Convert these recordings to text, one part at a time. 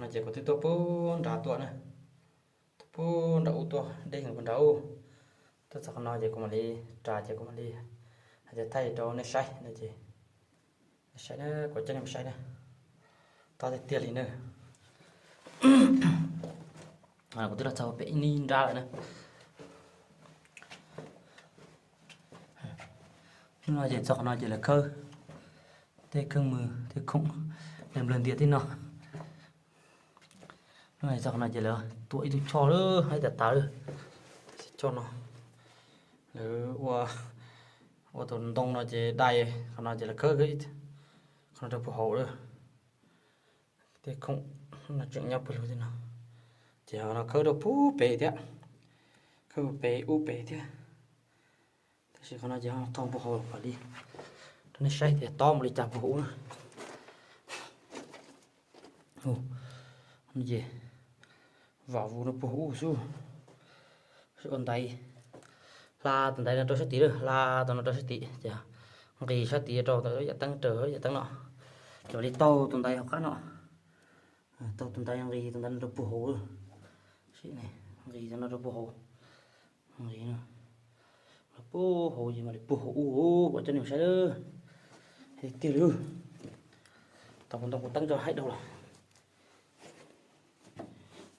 No ces kuv twb tuaj puag nrad tuaj na, tuaj puag nram ub tuaj deb heev puag nrad ub. Tuaj txog qhov no ces kuv mam li ras ces kuv mam li hais tias thaij rau nej saib no ces, nej saib na, kuv coj nej mus saib na. Tob tiag tiag li na. Kuv twb los txog pem ib nib nrab lawm na. Hnub no ces txog qhov no ces lawv khawb tej kheej mws tej khoom, lawv nplawg ntias tej no. Hnub no txog qhov no ces lawv tuam ib tug choj lawm, ib tas tas lawm. Choj no lawv ua, ua tus ntoo no ces dai, qhov no ces lawv khawb, qhov no rau puag hauv lawm. Tej khoom no tseem nyob puag lug tej no, ces ho no khawb rau puag pem thiab, khawb puag pem ub pem thiab. Tab sis qhov no ces ho thau puag hauv kom li rau nej saib tias tob mus li cas puag hauv na. Ces vam vus no puag hauv xwb. Ua ntaiv, hla tus ntaiv no rau sab tid lawm, hla tus no rau sab tid ces nqis sab tid rau yam teeb raws yam teeb no, ces li taug tus ntaiv hauv qab no, taug tus ntaiv nqis tus ntaiv no rau puag hauv. Nqis tus no rau puag hauv, nqis no puag hauv ces mam li puag hauv ub, kuv coj nej mus saib lawm. Tiag tiag li. Tau kuv ntoo kuv teeb tso haib dhau los.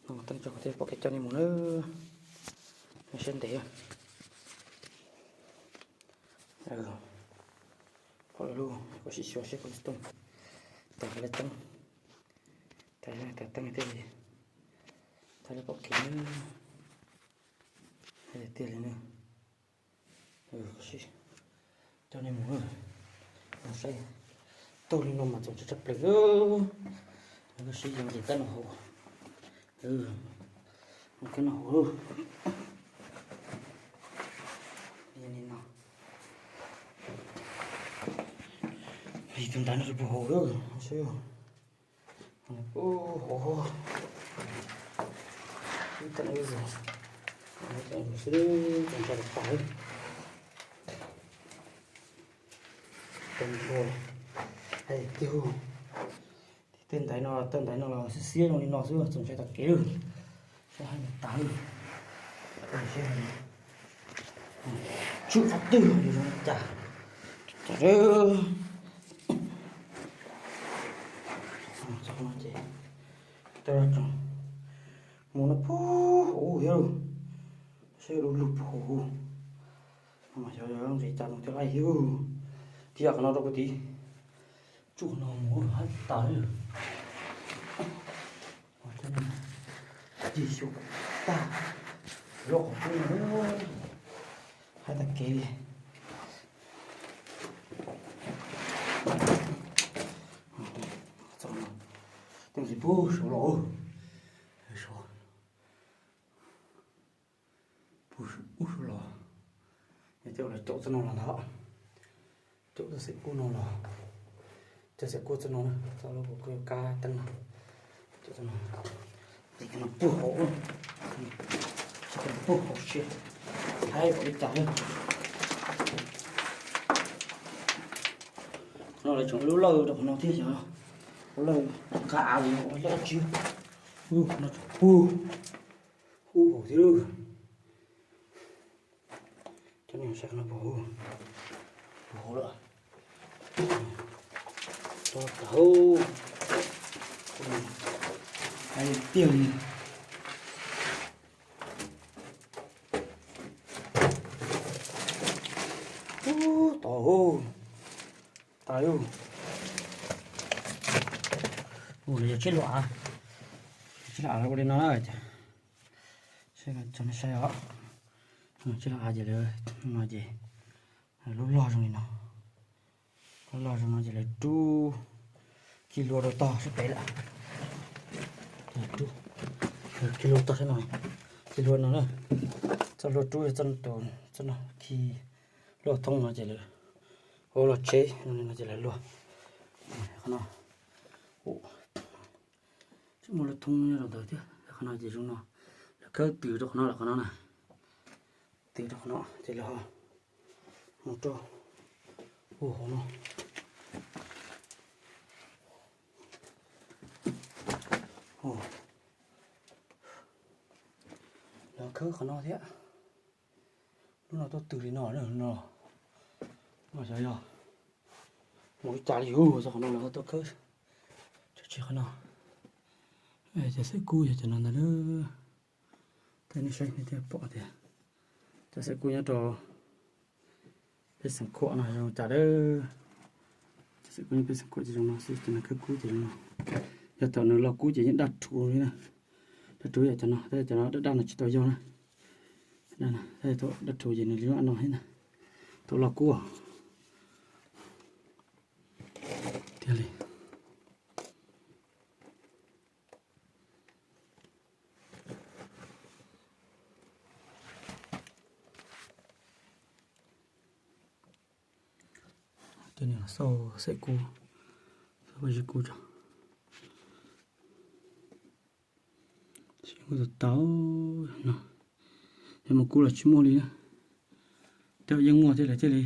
Ntoo kuv teeb tso kuv thiaj pom kev coj nej mus na. Siab ntev. Pom lawm lauj, kuv sim xyuas seb kuv tsis tooj. Tag lawv teeb, tag lawv teeb thiaj li, tag lawv pom kev na. Tiag tiag li na. Coj nej mus, mus saib. Taug li no mas txaus ntshai tshaj plaws. Koj sib yees nqis tag no hauv. Mus kab no hauv. Li no. Li tus ntaiv no puag hauv lawm. Ub, hauv. Ib tag ib zog. Txaus ntshai tas tas li. Txaus ntshai. Hais tiag, tej ntaiv no, tej ntaiv no los xiab xiab zoo li no xwb txaus ntshai tas kev lawm. Saib hais tas lawm. Tswm qhov twg yuav zoo li cas. Cas txog no ces tau tsoom mus no puag hauv thiab, saib du lug puag hauv. Mas xyov nqis cas mus thiaj laij thiab. Thiab qhov no rau puag tid. Tsuj no mus hab tas li. Cig xyuas tag, loj qhov pub no, hab tag kev li. Tej ntsis puag saud los, puag ub saud los, yog coj los caum txoj no los ntag. Caum txoj xaim kub no los, cov xaim kub txoj no na, txoj lub kab teeb no, caum txoj no, puag hauv, puag hauv siab, haib kom li cas li. Qhov no lawv tseem ua lub lawj rau qhov no thiab xyov, ua lawj nqa av los ua lawj dab tsi. No puag hauv thiab. Coj nej saib qhov no puag hauv, puag hauv lawm. Tau tau, haib tiag li. Ub, tau, tas li. Ub, nws yog tsheb luam, tsheb luam ua li no na. Tso nej saib os, tsheb luam ces lawv, no ces lub log zoo li no. Lub log zoo no ces lawv rub, khi hlua rau tog sab pem lawm. Rub, khi hlua tog sab no, khi hlua no na. Txoj hlua rub txoj tus, txoj no khi hlua thoob no ces lawv ua log tsheb zoo li no ces lawv luag. Qhov no, tsis muaj lub thoob nyob rau ntawd thiab, qhov no ces zoo no, lawv khawb tws rau qhov no lawm qhov no na. Tws rau qhov no ces lawv ho mus rau puag hauv no. Lawv khawb qhov no thiab. Lub no tuaj tws li no no. Xyov yog mus li cas li, txog qhov no lawv tuaj khawb tso tseg qhov no. Cov xaim kub yog cov no ntag. Tej nej saib nej thiaj pom tias cov xaim kub nyob rau pej xeem khuam no zoo cas lawm. Cov xaim kub nyob pej xeem khuam ces zoo no xwb, cov no khawb kub ces zoo no. Yog thaum nws loj kub ces yeej daj rhuv li na. Daj rhuv yam cov no, tab sis cov no daj daj no tsis tau yog na. Daj rhuv ces nws li no thiab na. Thaum loj kub tiag li. Cov niag xauj xaim kub, xauj paj zib kub tso. Tsis muaj tau tau no, yog muaj kub los tsis muaj li na. Tej zaum yeej muaj thiaj li, thiaj li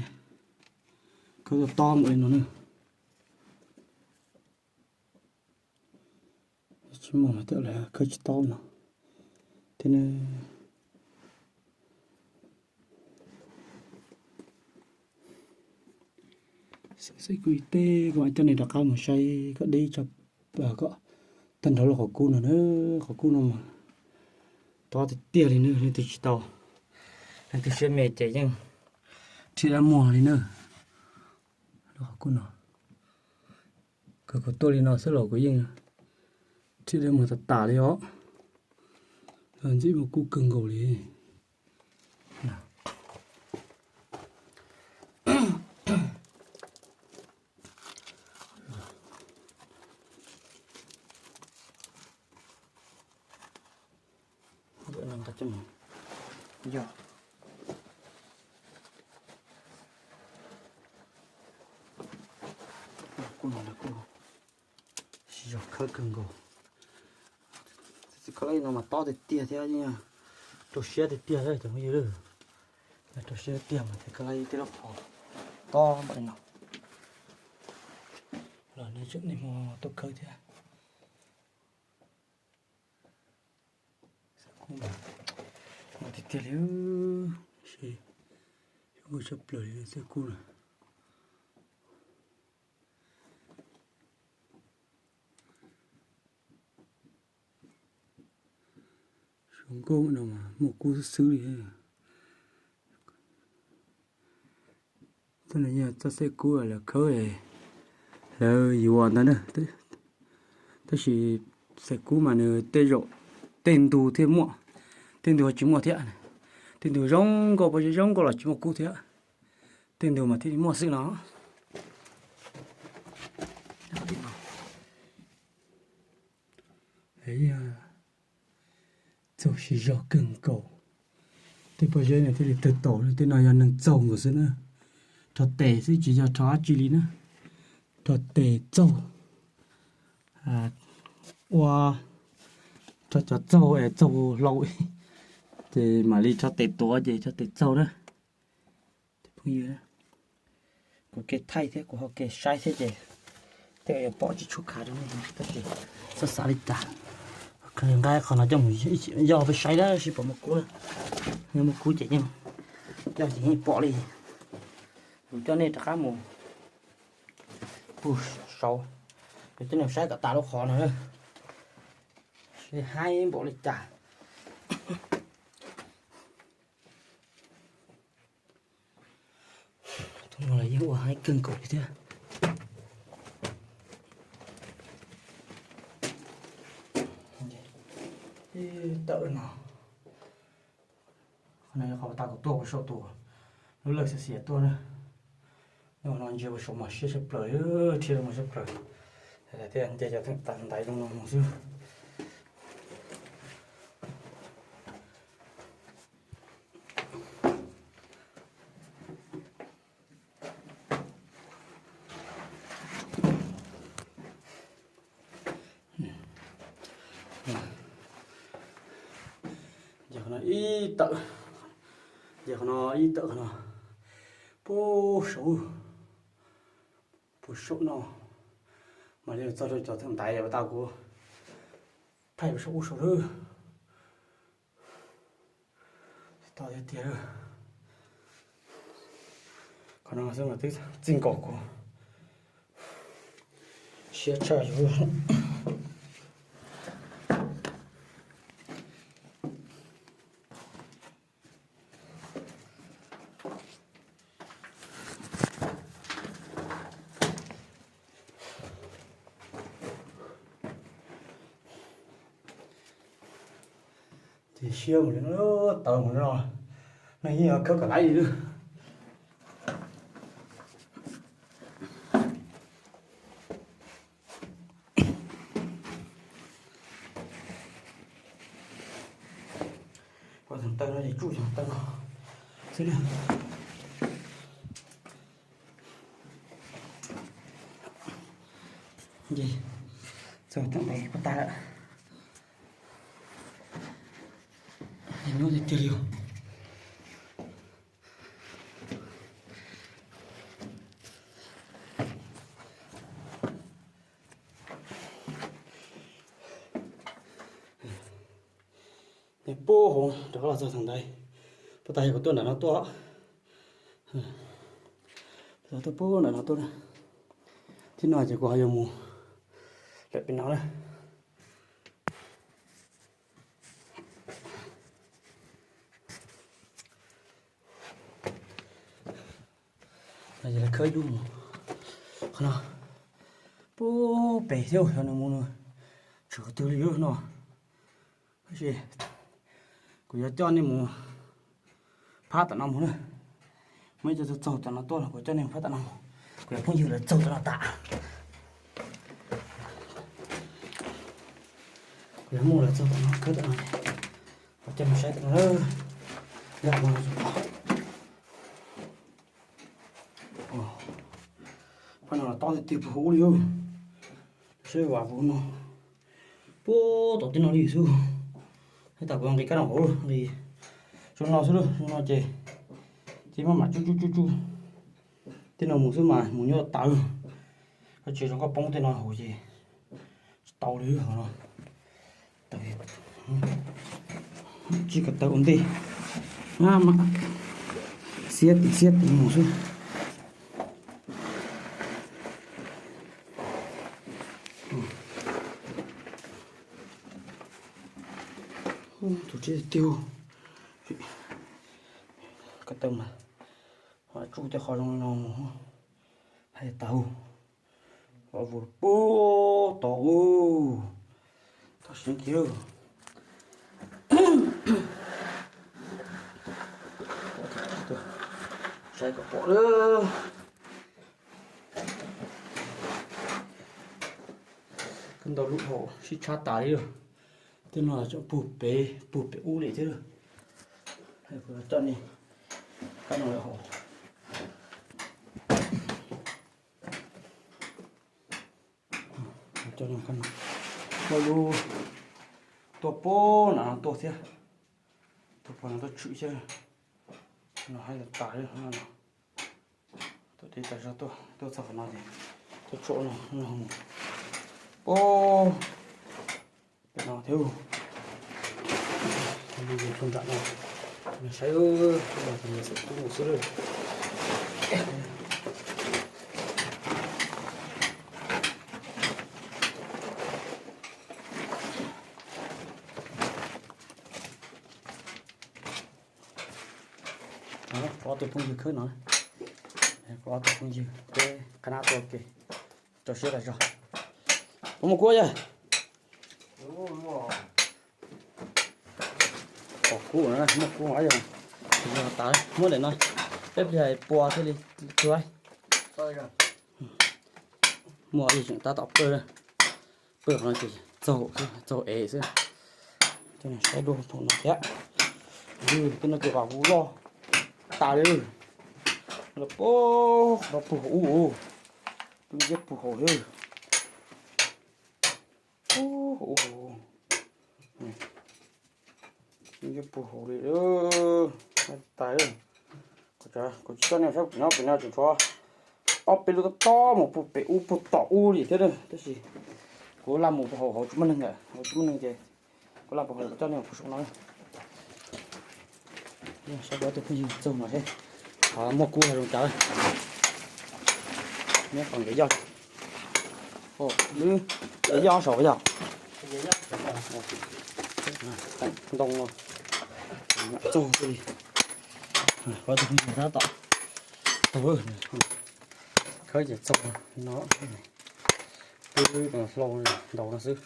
khawb tau tob npaum li no na. Tsis muaj mas tej zaum lawv khawb tsis tob no thiab na. Xaim kub ib teg, kuv mam coj nej rov qab mus saib kom deb, kom tag nrho lub qhov kub no na. Qhov kub no mas tob tiag tiag li na, leej twg tsis tau, leej twg siab me ces yeej rhiab dab muag li na. Lub qhov kub no, kuv tuaj li no xwb los kuv yeej rhiab dab muag tas tas li os. Ntxim muaj kub kawg nkaus li. Yog, kuj no kuj siv zog khawb kawg nkaus. Txiv khawb li no mas tob tiag tiag thiab, rau siab tiag tiag cov phooj ywg. Rau siab tiag mas thiaj khawb li tej lub qhov tob npaum li no. Los nej tseem niaj hmo tuaj khawb thiab. Xaim kub no tiag tiag li, sib hu tshaj plaws li xaim kub na. Zoo nkauj no mas muaj kub xwb xwb li. Txoj no yog txoj xaim kub lawv khawb, lawv yuav ntawd na. Tab sis xaim kub mas nws tej zaum tej ntug thiaj muaj, tej ntug tsis muaj thiab. Tej ntug zoo nkauj, pob zeb zoo nkauj los tsis muaj kub thiab. Tej ntug mas thiaj li muaj xwb no. Txaug siv zog kawg nkaus. Tej pob zeb no thiaj li tawg taus, tej no yog neeg txaug nkaus xwb na. Rho tes xwb tsis yog rho dab tsi li na. Rho tes txaug, ua rho cov txaug es txaug hlau ces mam li rho tes tuav ces rho tes txaug na. Kuv kev thaij thiab kuv ho kev saib thiab ces tej yuav pom tsis tshua khav rau nej tab sis xav xav li cas. Nqa qhov no coj mus yog peb saib tab sis pom muaj kub, yog muaj kub ces yeej, yog ces yeej pom li. Kuv coj nej rov qab mus pug saud, kuv coj nej saib kom tas lub qhov no, seb haib npaum li cas. Tus no los yeej ua haib kawg nkaus li thiab. Ib tawm no, qhov no yog qhov uas tas kuv tuaj puas saum tus lub lawj xiav xiav tuaj na. Nyob no ntsia puas saum mas siab tshaj plaws, rhiab los mas tshaj plaws. Thiaj nce cov theem ntaiv zoo no mus xwb. Ces qhov no ib tawm, ces qhov no ib tawm qhov no, puag saum, puag saum no, mas li txog rau cov theem ntaiv yog tau kuv Thaij saum ub saum lawm. Tsis tau tiag tiag. Qhov no xwb mas twb txij nkaus kuv siab tshaj yus. Ces siab mus li no, tawv mus li no, neeg yeej yuav khawb kom laib li lawm. Ua tus taw no ces tsuj cov taw no xwb na. Ces txog tom ntawd puas tag lawm. Nyuaj tiag tiag li os. Puag hauv rov qab los txog thaum ntawd, puag ta yog kuv tuaj nram no tuaj, tuaj puag nram no tuaj. Thib no ces kuv ho yuav mus lawm pem no na. Ces lawv khawb yus mus qhov no puag pem thiab, xyov nws mus nws tseem qhov twg li no. Tab sis kuv yuav coj nej mus phab tom no mus na. Muaj ib co txaug tom no tuaj los kuv coj nej mus phab tom no mus. Kuv cov phooj ywg lawv txaug tom no tas. Kuv yuav muaj lawv txaug tom no khawb tom no, kuv coj mus saib tom no. Yog no, phab no los tob tiag tiag puag hauv ub li. Saib vam puag no, puag tom tej no li xwb. Hais tas kuv nqis kab no hauv, nqis zoo no xwb, zoo no ces, ces maj mam tsuj tsuj tsuj tsuj tej no mus xwb mas mus nyuaj tas. Koj tsis zoo koj poob tej no hauv ces tsis tau li hauv no. Tsis kom tawv ua ntej, maj mam xiab tim xiab tim mus xwb. Tus tsis tiag, ko taw mas tsuj tej qhov zoo li no mus, hais tau, vus puag tod, tau siv kiag. Saib kom pom lawm. Koj ntau lub hauv sib tshab tas li lawm. Tej no tseem puag pem, puag pem ub li thiab lawm. Kuv coj nej, kab no lawm hauv. Coj nej, kab no, muaj lub tuaj puag nram no tuaj thiab. Tuaj puag no tuaj tshwm thiab. No hais tas li no. Tuaj deb tas zog tuaj, tuaj txog qhov no ces tuaj tsom no, no mus puag pem no thiab. Mus rau nram no, saib los tus niam txawm tub mus xwb lawm. Kuv ob tug phooj ywg khawb no, kuv ob tug phooj ywg peb qhab nab tuaj ua ke, rau siab tas zog. Puas muaj kub yawg? Pom kub, muaj kub yog, yog tas muab daim no, peb pliag pua thiaj li tuag. Muaj ib tseem tab tom pawg, pawg qhov no ces txaug, txaug ev xwb. Saib dua thaum no thiab. Tej no ces vam vus loj tas li. Los puag, los puag hauv ub, twb ntsiab puag hauv thiab. Puag hauv, ntsiab puag hauv li. Tas, kuv tsis coj nej saib pem no, pem no tseem tshuav ob peb lub tob tob mus puag pem ub puag tom ub li thiab na, tab sis kuv laj mus puag hauv, hauv tsis muaj neeg lawm, hauv tsis muaj neeg ces Kuv lam puas coj nej mus saum no. Saib kuv ob tug phooj ywg txog no seb, qhov muaj kub zoo cas. Neb qhov nkawd yoj, lwm yoj saum yog ntoo txog li. Kuv ob tug phooj ywg tab tom khawb ces txog no, twb hlau ntaus no xwb.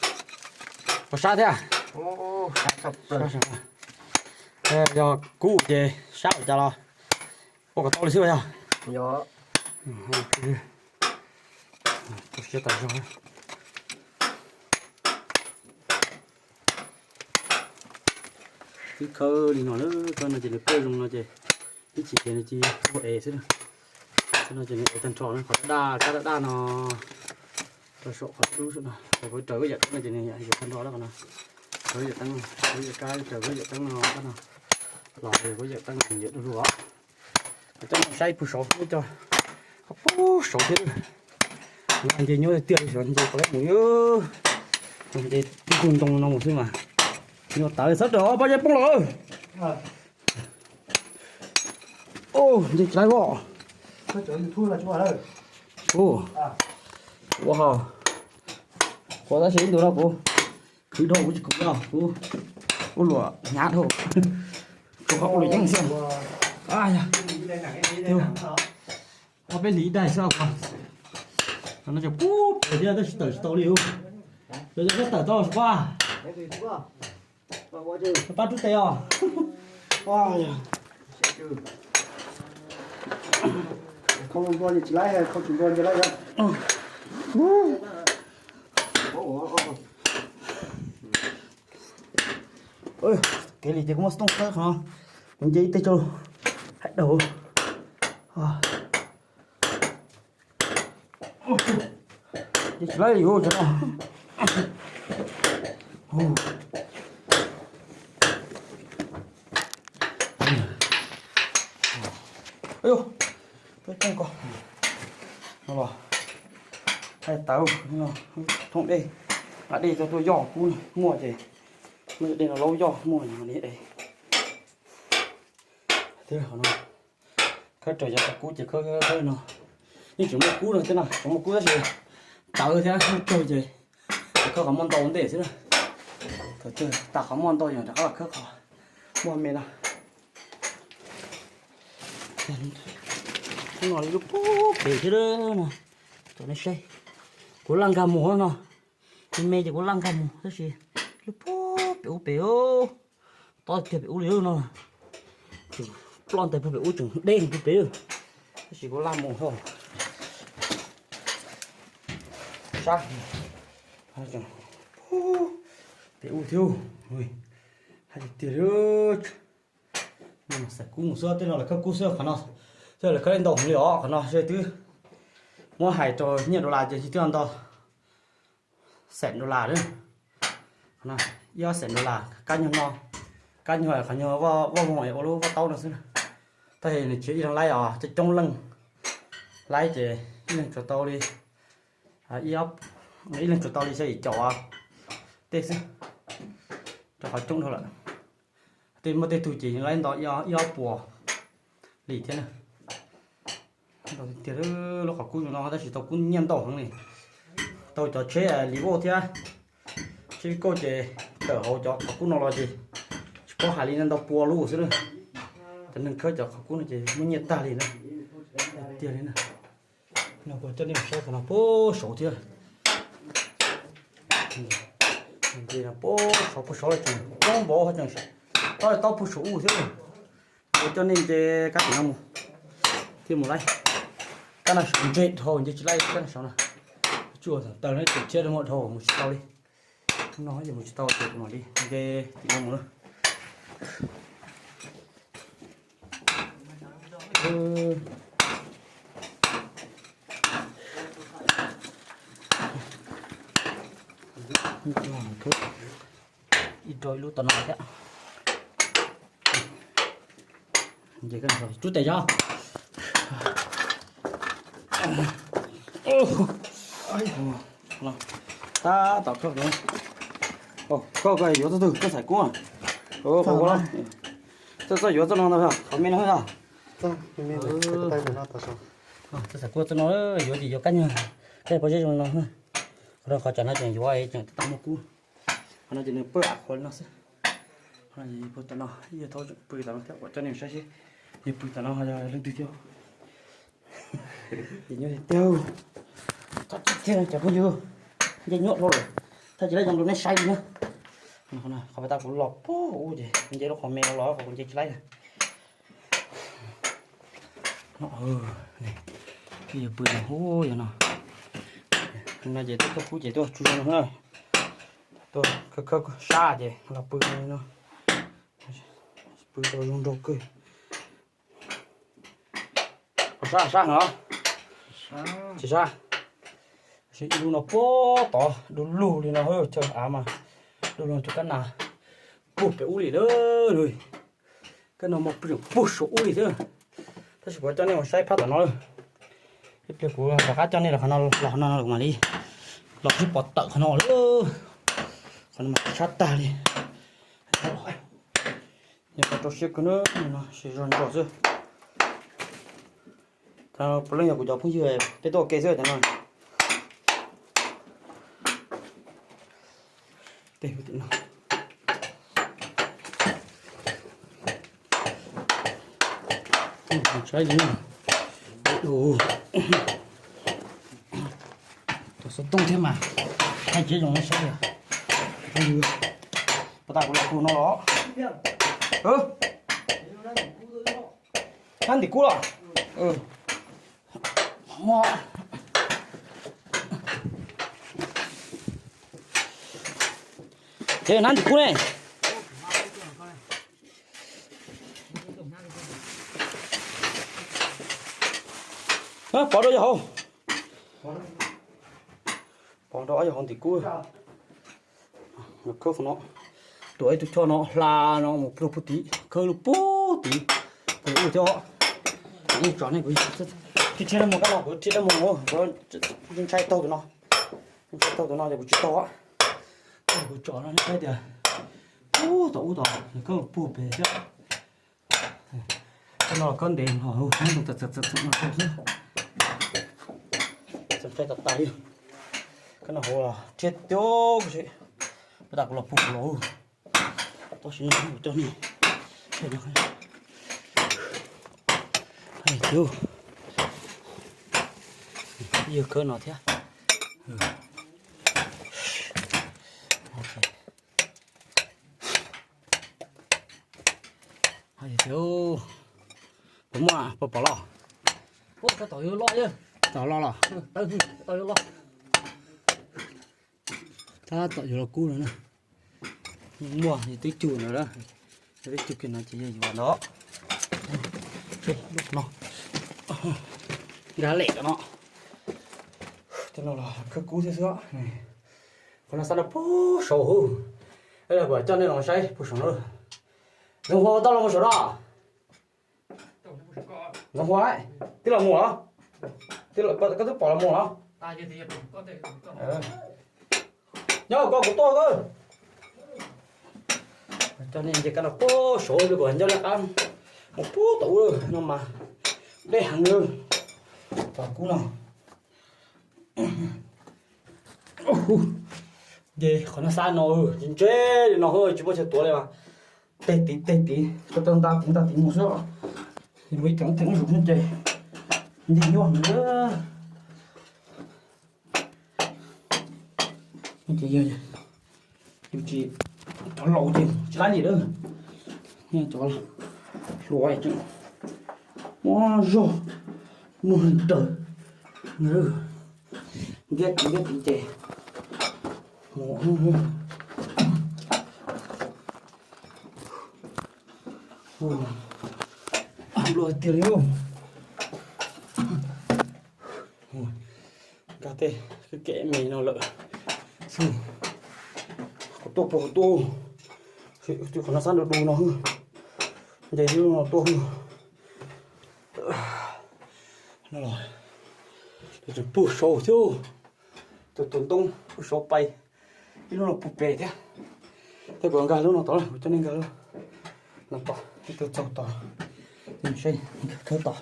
Puas sab thiab? Yog kub ces sab ua cas los ua kom tau li xwb yog. Siab tas zog. Twb khawb li no lawm, khawb no ces nws kawg zoo no ces ib chim ces nws cia li es xwb. Xwb no ces nws es tag nrho no, qhov daj daj, kab daj daj no rau saum qhov cub xwb no, raws kab yawm teeb no ces nws yuav tag nrho lawm qhov no. Raws kab yawm teeb, raws kab yawm teeb no, kab no los raws kab yawm teeb no nws yuav du lug os. Coj mus saib puag saud, coj puag saud thiab. Nce nyuaj tiag tiag li, nce qhov lab mus, nce puag ntoo no mus xwb mas nyuaj tawv. Txhob rawm os, pob zeb poob lawm. Nce tsis laib os. Ua ho, ua tab sis ib ntus no kuv khwv dhau kuv tsis khwv no kuv ua luam hnyav dhau, rau qhov ua luam yeeb xwb. Ob peb hlis ib daig xwb. No ces pub pem thiab tab sis tawm tsis tau li. Yog yog koj tawm tau sub pab, pab rub tes os. Khau npua ces tsis laib, khau tsis npua ces laib. Kev li ces kuv muab xov tooj khawb qhov no, kuv nce ib teg rau hais daus. Ces tsis laib yuav cov no. Peb tseej ko no los, hais tawv no, thooj dej, dej tuaj tuaj yoj kub muaj ces muab cov dej no laub yoj muaj li es. Khawb raws cov qhov kub ces khawb no, yeej tseem muaj kub no thiab no, tseem muaj kub tab sis tawv thiab muaj tsawg ces khawb qhov muaj ntau ntej xwb na. Thaum twg tas qhov muaj ntau yog rov qab los khawb qhov muaj me no. Hnub no li lub pub pem thiab no, cov nej saib, kuv laj nkag mus no, me me ces kuv laj nkag mus tab sis lub pub pem ub pem, tob tiag pem ub li no, tseem ploj ntais puag pem ub tseem deb puag pem, tab sis kuv laj mus ho sab pem ub thiab. Hais tiag tiag li, xav kub mus xwb, tej no lawv khawb kub xwb qhov no, tej lawv khawb ntau heev li os qhov no, twb muab hais rau nyiaj dollar ces twb ntau xees dollar lawm. Ib ob xees dollar kab nyuag no, kab nyuag qhov nyuag vaj voog es ua lub vaj taub no xwb. Tab sis nws tsis ib leeg laib os, coob coob leej laib ces ib leeg tsuas tau li, ib leeg tsuas tau li xya yim caum tej xwb, rau qhov coob dhau lawm. Tej muaj tej tug ces laib ntau ib ob puas li thiab na. Tiag, lub qhov kub no tab sis tau kub nyiaj ntau heev li. Tau cov tsheb Revo thiab tsheb Vigo ces tawm hauv cov qhov kub no los ces tsis paub hais li ntau pua lub xwb na. Cov neeg khawb cov qhov kub no ces muaj nyiaj tag li na. Tiag li na. No kuv coj nej mus saib qhov no puag saud thiab. Puag saud, puag saud tseem poob npaum tseem, tob tob puag saum ub thiab. Kuv coj nej nce kab tim no mus thiab mus laib. Kab no saud ntse dhau, nce tsis laib kab no saud na. Tsuas taws no tseem tshiab muaj dhau mus tsis tau li. No ces mus tsis tau ces kuv mam li nce tim no mus na. Ib rau ib lub tom no thiab. Rub tes yog. Tab tom khawb no. Koj yuav txoj twg, txoj xaiv kub? Txoj yuav txoj no ntag, qhov me no yog. Txoj xaiv kub txoj no yuav ces yuav kab nyuag, kab nyuag pob zeb zoo no. Qhov no qhov tsam no tseem yuav tseem tab tom muaj kub. Qhov no ces nws pw av qhuav li no xwb. Qhov no pw tom no, ib yam thaum pw tom no thiab, kuv coj nej saib seb nws pw tom no yog leej twg thiab. Ces nyuaj tiag tiag, thov txim thiab cov phooj ywg, nce nyuaj dhau lawm, thaj ces lawv zoo rau nej saib li na. Qhov pem tas kuv los pug ub ces nce lub qhov me los los qhov kuv nce tsis laib. No, yog pw no ub yog no. No ces tuaj kub ces tuaj tsuj zoo no na. Tuaj khawb khawb sab ces los pw no. Pw tau zoo nraug kawg. Sab sab heev os. Tsis sab. Ib lub no puag tod du lug li no, chaw av mas du lug, tus kab nas puag pem ub li lawm. Kab no mas pw puag saum ub li thiab. Tab sis kuv coj nej mus saib phab tom no. Ib pliag kuv rov qab coj nej los qhov no, los qhov no los mam li los sib pom tawm qhov no lawm. Qhov no mas tshab tag li. Nyob qhov rau siab kawg na, no siv zog ntsos xwb. Puav leej yog kuv cov phooj ywg peb tuaj ua ke xwb cov no. Saib li, tus xov tooj thiab mas, thaij tsis zoo saib li. Pab tas kuv los pug no los. Nab ntim kub los. Ces nab ntim kub ne. Pov rau yog hauv, pov rau yog hauv ntim kub. Khawb no, tuav ib tug choj no hla no mus plug puag tid, khawb lug puag tid. Kuv ua thiab, kuv tsom ne, kuv thiab mus kab no, kuv thiab mus, ntshai taug tus no, ntshai taug tus no ces kuv tsis taug. Kuv tsom no nej saib tias, ub, tom ub tod khawb puag pem thiab. Kab no khawb ntev no, txawm txawm txawm no xwb. Txawm ntshai tas tas li. Kab no hauv rhiab tiag si. Pab tas kuv los pug los. Tab sis no kuv coj nej, yog khawb no thiab. Puas muaj, puas pom los? Tom los los. Tab tom yuav los kub no na. Muaj, yus twb cug ntawd, yus twb cug kiag no ces yog yuav ntawd. No, nkag lem tom no. Tej no los khawb kub thiab xwb. Qhov no xab no puag saud hauv. Ib los kuv coj nej los saib puag saum no. Ntxoov Hua tau los mus saum no. Ntxoov Hua, tij laug mus los? Koj twb pom los mus los? Nyob koj kuv tuaj. Coj nej nce kab no puag saud, kuv nco nej qab mus puag tom ub no mas deb heev li. Tom kub no. Ces qhov no xab no ntse li no, tsis muaj chaw tuav li mas. Tej tid tej tid, koj tau nta kuv nta tid mus xwb. Yus ib teev teev zus xwb ces nce nyuaj heev li. Ces yus tsis, cov laus ces tsis laib li lawm. Cov hluas tseem muaj zog muag raws. Ntiab tid ntiab tid ces mus. Luaj tiag li. Nkag tej kev me no lawm xwb. Kuv tuaj puag kuv tuaj, qhov no xab du du no, nce lub no tuaj. No los, tseem puag saud thiab, tus tus ntoo puag saud pais, ib lub no puag pem thiab. Tej kuv nkag lub no tod, kuv coj nej nkag lub no tod, ib tug txaug tod, khawb tod.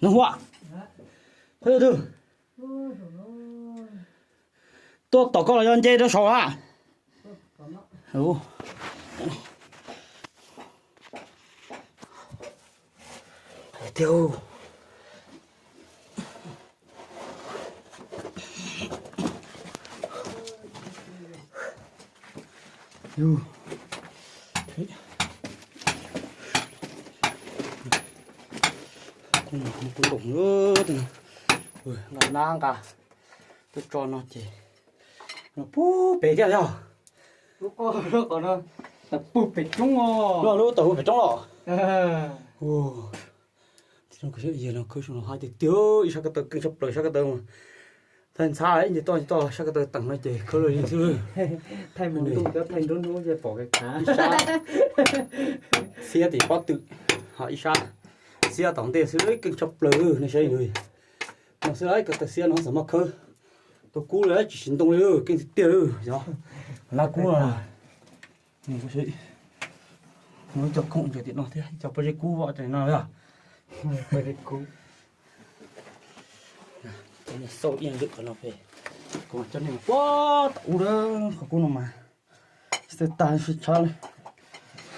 Nov Huam, qhov twg tuaj tom koj los yog nce rau saud a? Tiag. Kuv nkoos nqa nab nqa tuaj tso no ces no puag pem thiab yog. Lub qo, lub qo no tawm puag pem roob os. Lub, lub tawm puag pem roob los. Yog no khawb no hais tiag tiag, ib sab ko taw keej tshaj plaws, sab ko taw thaij ntxhab ib ntsis toj ntsis toj, sab ko taw teem no ces khawb loj li xwb. Thaij mus ntuj cov thaij nrub nrub ces pom kiag khav. Ib sab xiab tim pob tw, ho ib sab xiab tom ntej xwb, keej tshaj plaws nej saib li. No xwb ko taw xiab no xav muab khawb. Tus kub li tsis siv ntoo li, keej tiag tiag li. Yog nab kub no. Muaj ib co khoom ntsaws tim no thiab, ib co pob zeb kub vov tim no yog. Pob zeb kub. Xauj ib lwm qhov no pem, kuv coj nej mus puag tom ub, qhov kub no mas tsis tag sib tshab li.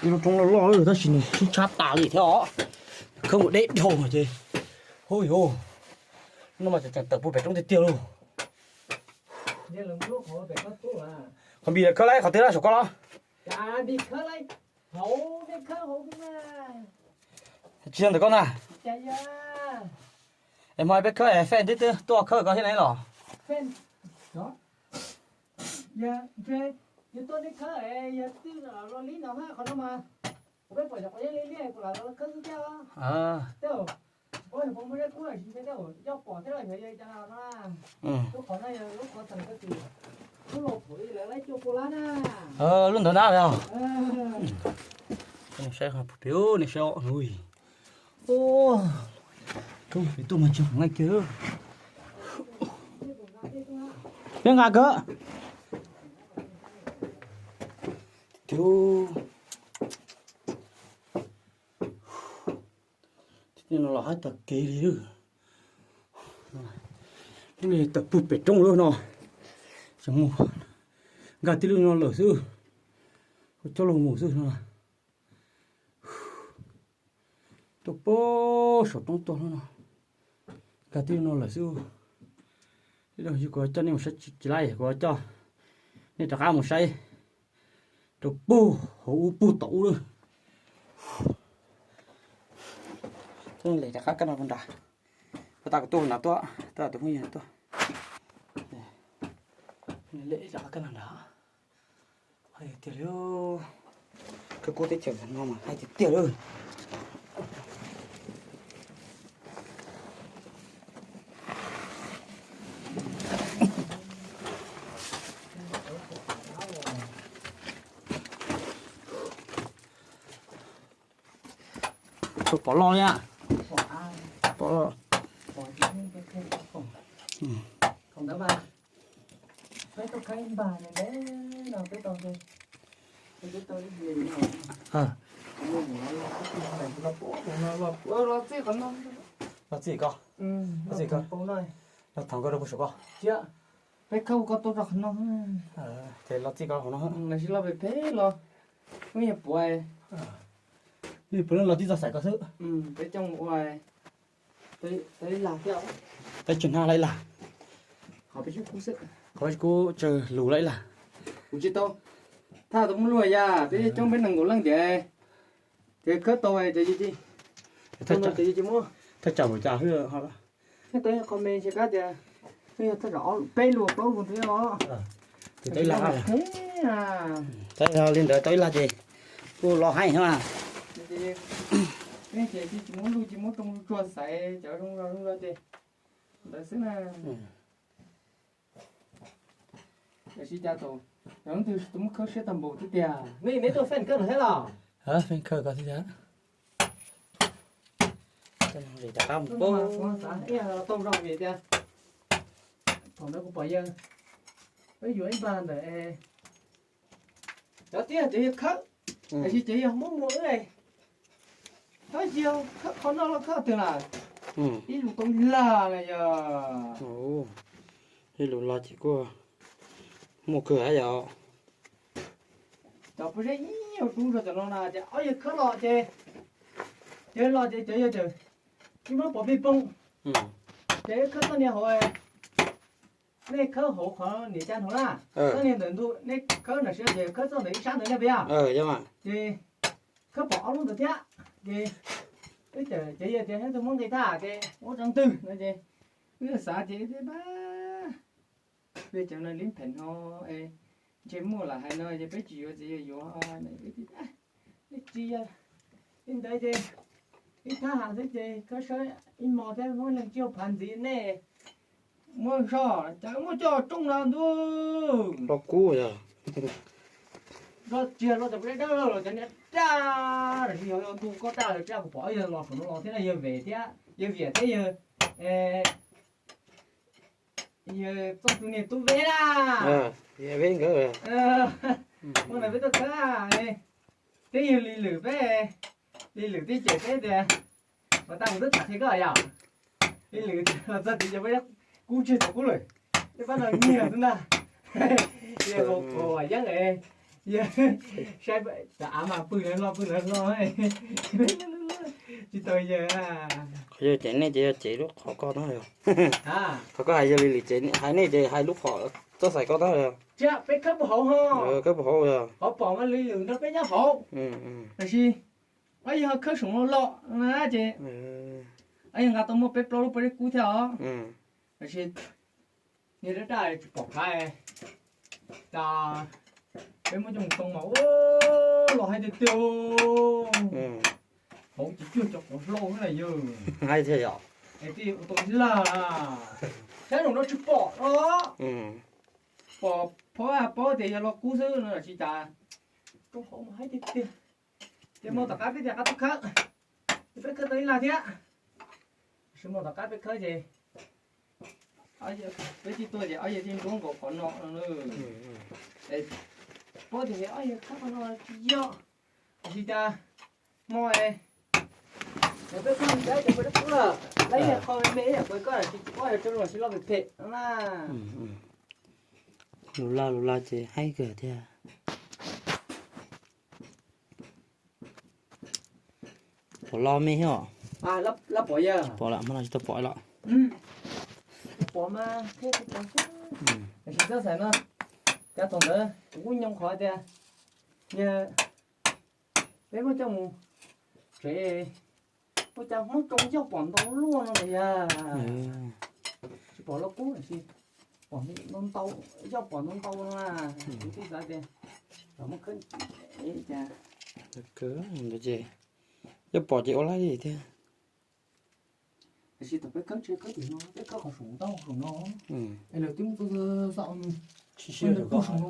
Ib lub roob loj loj tab sis nws sib tshab tas li thiab os. Khawb mus deb dhau ces, hu yuv, no mas tseem tawm puag pem roob tiag tiag lauj. Qhov npis khawb laib qhov twg na, saum koj los? Tsis yog ntawm koj na. Es hmo peb khawb es Fej twb tuaj khawb koj thiab ne los? Lub ntawd na yog. Nej saib, nej saib, ub, tuaj mas tsis nqaij kiag. Peb nqa kawg. Tus no los hais tag kev li. Lub no tawm puag pem roob lawm no. Tseem mus nkag tib lub no lawm xwb. Kuv coj los mus xwb no. Tuaj puag saum roob tuaj no. Nkag tib lub no lawm xwb. Ib zaug kuv coj nej mus saib tsis laib, kuv coj nej rov qab mus saib rau puag hauv ub puag tom ub lawm. Lem rov qab kab no rau nrad. Puag ta kuv tuaj hauv no tuaj, tab tus phooj ywg tuaj. Lem rov qab kab no nrad. Hais tiag li, khawb kub teb chaws no mas hais tiag tiag li. Pom los li, pom los. Los txij koj, los txij koj, los thov koj rau puag saum koj. Peb khawb koj tuaj rau qhov no. Ces los txij koj hauv no. Los pem pem los, ub yog puav, nej puav leej los tib txoj xaim ko xwb. Peb coj mus ua, peb tsis hnab lawm ib lag, qhov peb kub tsawg lus lawm ib lag. Kuv tsis tau, thaj tau muaj lub ya, peb coob peb nees nkaum leej tias, ces khawb tau ces, thaj tsam ua cas hwb. Qhov me tsis kab tias, yog thaj tsam peb lus plaub lus ntawd os. Tus tau ib lag, tau ib lag li ntawd tau ib lag ces kuj los heev na. Ces tsis muab lub, tsis muab rooj tsuag xaiv cov zoo zog zoo zog ces ntawd xwb na. Sib cav tau, yog leej twg tus muab khawb siab tag npaum thiab tiag. Nej, neb tuaj feej khawb no thiab los? Feej khawb ko thiab tiag. Tau zog vim tias thaum ntawd kuv pom yawg Peb yuav ib npag ntawm cov tiab cov yawg khawb, tiam sis cov yawg muab muag wb, khawb yawg khawb qhov no los khawb twg na, ib lus tau ib lag na yog. Ib lus lag ces kuj muaj kawg yom. Cov pob zeb ib yam dub zog cov no na ces ob yawg khawb los ces, cov los ces cov yawg tseem ib muab pov pij poob, ces khawb txoj niag hauv, nej khawb hauv qhov niam caj hauv na, txoj niag ntawm ntu nej khawb ntawm siab ces khawb txoj ntawm ib sab ntawd na puas yog? Ces khawb pom ob lub ntawd thiab, ces wb cov yawg tias neb tus muab nqis tag ces ua tsav twg no ces wb xav ces peb cov no li phem no, ntshe muaj lam hais no ces peb tsis yuav ces yawg yuav, tsis yog li ntawd ces ib thab ham xwb ces khawb sawb ib hmo thiab muab neeg tsij phav ntxiv nej muab zog ces muab coj rooj no ntuj. Los kub yog, tsis yog los cov pob zeb dawb los cov niag daj, los sis yog ntu koj daj lawm raj kuv pom yawg los saum no los thiab na, yawg Vem thiab yawg Viam thiab yawg, yawg Txooj tus niag tub Veb na. Yawg Veb nkawd, ua ntawd peb tuaj khawb, twb yog Lis Lwm peb, Lis Lwm twb cem peb tias, mas tag kuv twb tham qhia koj yom, Lis Lwm los txog tid ces peb kub tseg thaum kub lawm, peb pab no nyiag xwb ntag. Yawg Vam Yeeb es, yawg saib cov av mas pw lawv hlo pw lawv hlo, tsis tau yawg. Qhov yawg cem nej ces yog cem lub qhov koj na yog. Qhov koj hais yog Lis Lwm cem hais nej ces hais lub qhov txoj xais koj na yog. Tsis, peb khawb puag hauv ho, khawb puag hauv yog. Qhov pom mas Lis Lwm nrog peb nyob hauv, tab sis ob yawg khawb saum no los na ces ob yawg nqa tau muaj peb plaub lub pob zeb kub thiab os. Tab sis niag daj daj tsis pom qab, cas peb muab coj mus too mas ua los haib tiag tiag. Hauv ces cuag cov qhuav hlau xwb na yog. Haib thiab yom. Es twb ua tau ib lag, saib zaum no tsis pom no, pom phob paub tias yog los kub xwb no tsis tas. Roob hauv mas haib tiag tiag. Ces hmo tom qab peb thiaj rov qab tuaj khawb, ces peb khawb tau ib lag thiab. Tab sis hmo tom qab peb khawb ces peb thiaj tuaj ces ob yawg thiaj nruab nkaus qhov no no. Paub tias ob yawg khawb qhov no tsis yog, tab sis cas hmo es peb khawb mus dab ces peb dab qub lawm, lawv yog qhov me me ib yam kuv koj tsis tsis paub yog tsis loj phem phem no na. Lus laj lus laj ces haib kawg thiab. Pom los me thiab os. Pom lawm, hmo no tsis tau pom los. Pom mas thiab tsis pom xwb. Tiam sis txhob xav no, cas thaum ntawd kuv kuj nyoo qhov tias yog peb muab coj mus tsev, ua cas Hmoob Tsoo yog pom ntau luaj no yog. Tsis pom los kub tiam sis pom ntau, yog pom ntau ntau no na. Kuv thiaj xav tias muab khawb cas ces yog pom ces ua laib li thiab. Tiam sis thaum peb khawb tsis khawb tim no, peb khawb qhov saum ntau saum no, es lawv twb muab txo xa tsis siab rau saum no.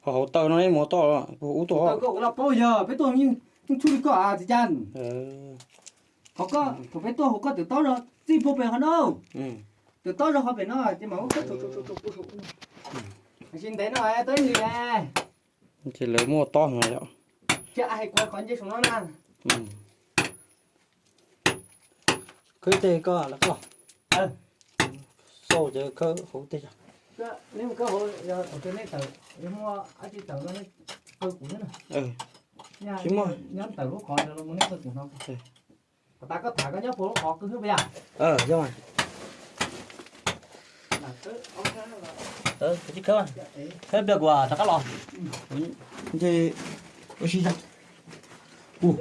Ho hauv taw no mus toj ub tuaj. Koj ua laj paub yog peb tuaj yeej tshub li koj txiv cas. Qhov koj thaum peb tuaj hauv koj tawm taub zog txij puag pem qhov no, tawm taub zog qhov pem no ces mam muab khawb tau tau tau pus saum. Tiam sis ntev no tau ib hlis. Ces lawv muaj tob heev yom. Ces hais kuv qhov nce saum no na. Khawb tej koj los koj. Xauj ces khawb hauv tej yog. Neb mus khawb hauv, yog thaum twg neb tawm, yog muaj dab tsi tawm no neb qw kuv thiab na. Tsis muaj, nyob tawm lub qhov ntawd los mus neb qw kuv no. Kom tas koj tham koj nyob puag lub qhov qw xwb puas yog? Yog. Khawb pliag kuv rov qab los. Nce ua si. Kuv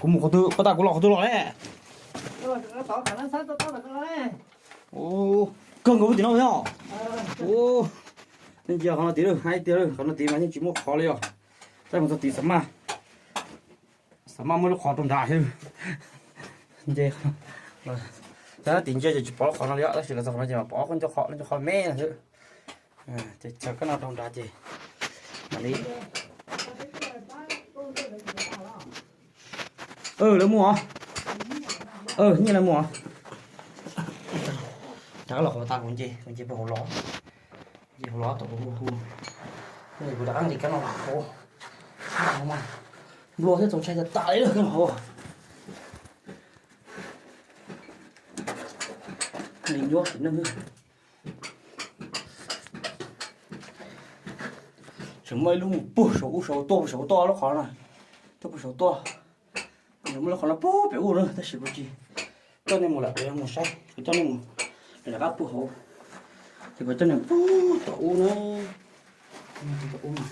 kuv mus qhov twg, koj tas kuv los qhov twg los ne? Kawg nkaus tim no yog. Nej ntsia qhov no tim, hais tias qhov no tim mas yeej tsis muaj qhov li os. Saib mus txog tim xav maj, xav maj muaj lub qhov rau nrad xwb. Nce, saib tim ntsia ces tsis pom lub qhov no li os, tab sis los txog qhov no ces mas pom ob qhov ncauj qhov, ncauj qhov me no xwb. Ces txog kab no rau nrad ces mam li. Lawv mus os. Nyiaj lawv mus os. Rov los qhov tas kuv nce, kuv nce puag hauv los. Nce hauv los tom hu hu. Kuv rov qab nqis kab no hauv. Nplua thiab txaus ntshai tas tas li lawm kab no hauv. Li nyuaj sim neej. Tseem muaj ib lub mus puag saum ub saud tuaj puag saud tuaj lub qhov no. Tuaj puag saud tuaj. Muaj lub qhov no puag pem ub na tab sis kuv tsis coj nej mus lawm, kuv yuav mus saib, kuv coj nej mus rov qab puag hauv. Ces kuv coj nej puag tom ub na. Tom ub mas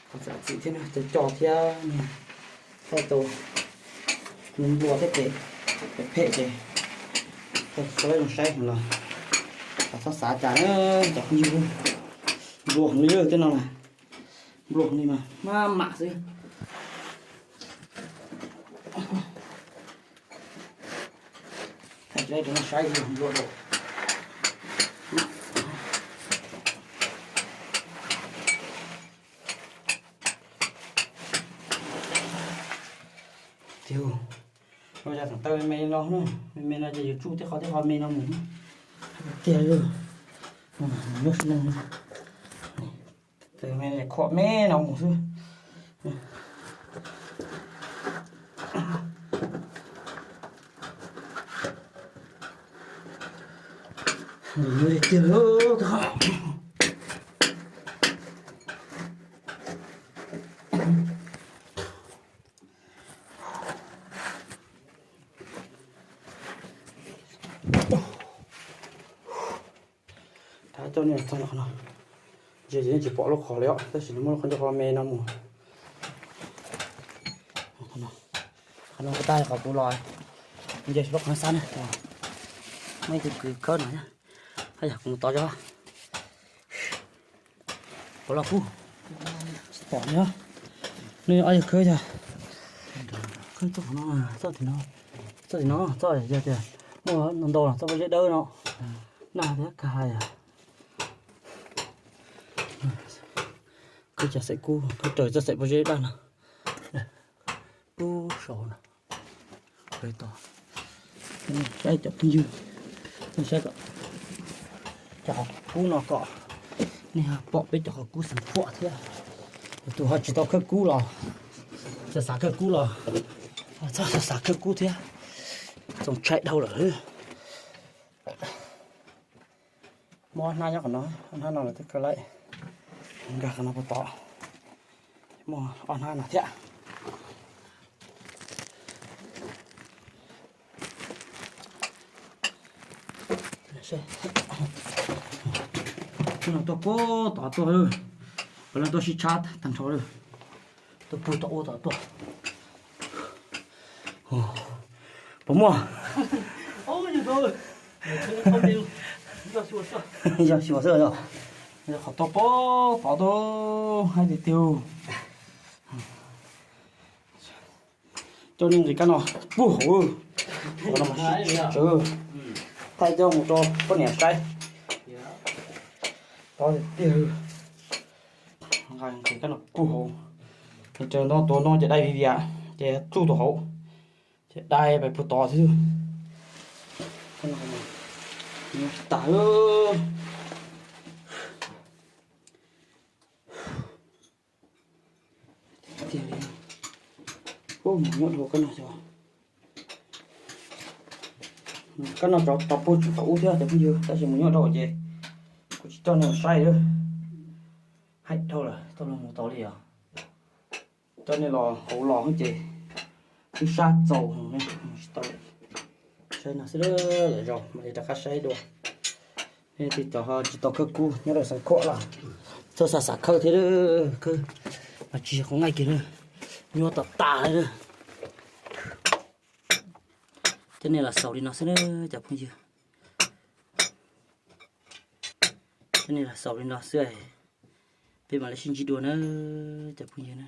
kuv txawm txim thiab cov coj thiab thaij tau nplua thiab ces phem phem ces thaij tau zoo saib los txhob xav cas na cov phooj ywg. Nplua heev li tej no na. Nplua heev li mas maj mam xwb. Thaij tau saib nplua dua. Tiag, no yog thaum taw me me no, me me no ces yuav tsuj tej qhov tej qhov me no mus. Tiag, nyob sib neej, taw me khom me no mus xwb. Tiag, rov coj nej txog qhov no, ntsia ces yeej tsis pom lub qhov li os, tab sis nws muaj lub qhov ncauj qhov me no mus. Qhov no kuj tag qhov kuv los, nce lub qhov xab na, muaj ib tug kwv khawb no, haj yam kuv mus tod tso. Puas los kuj tsis pom li. Nej ob yawg khawb yog khawb txoj qhov no, txoj tim no, txoj tim no, txoj yog tias muaj ntau ntau los txoj pob zeb dawb no, nag thiab kag hais. Khawb cov xaim kub, khawb raws txoj xaim pob zeb daj no. Ub saud no. Saib cov phooj ywg, saib cov qhov kub no kom nej pom peb cov qhov kub xeev phuam thiab. Tus ho tsis tau khawb kub los, xav xav khawb kub los, txhob xav xav khawb kub thiab. Txaus ntshai dhau lawm. Muaj ob hnab nyob qhov no, ob hnab no lawv twb kaw laib, nkag qhov no puag tod. Muaj ob hnab no thiab. Hnub no tuaj puag tod tuaj, puav leej tuaj sib tshab tag nrho lawm. Tuaj puag tom ub tom tuaj. Puas muaj? Yog xyuas xwb yog. Qhov tuaj puag tod tuaj, hais tiag tiag. Coj nej nqis kab no puag hauv, qhov no mas sib tsawv, thaij coj mus rau poj niam saib. Tod tiag tiag. Nqis kab no puag hauv, nws raws nto tuav no ces dai viv vias, ces txuj tus hauv, ces dai pais puag tod xwb. Nyuaj tas. Ub, mus nyuaj dhau kab no xyov. Kab no tau puag tsis tau ub thiab cov phooj ywg, tab sis mus nyuaj dhau ces kuv tsis coj nej saib lawm. Haib dhau lawm, tau los mus tau li os. Coj nej los hauv los ces twb sab txaus, tsis tau. Saib no xwb, lwm zaus mam li rov qab saib dua. Nej tej cov ho tsis tau khawb kub nyob rau Xeev Khuam los txhob xav xav khawb thiab, khawb mas tsis yog qhov ngaij kiag na, nyuaj tas tas li na. Coj nej los xaus li no xwb na cov phooj ywg. Coj nej los xaus li no xwb, peb mam li sib ntsib dua na cov phooj ywg na.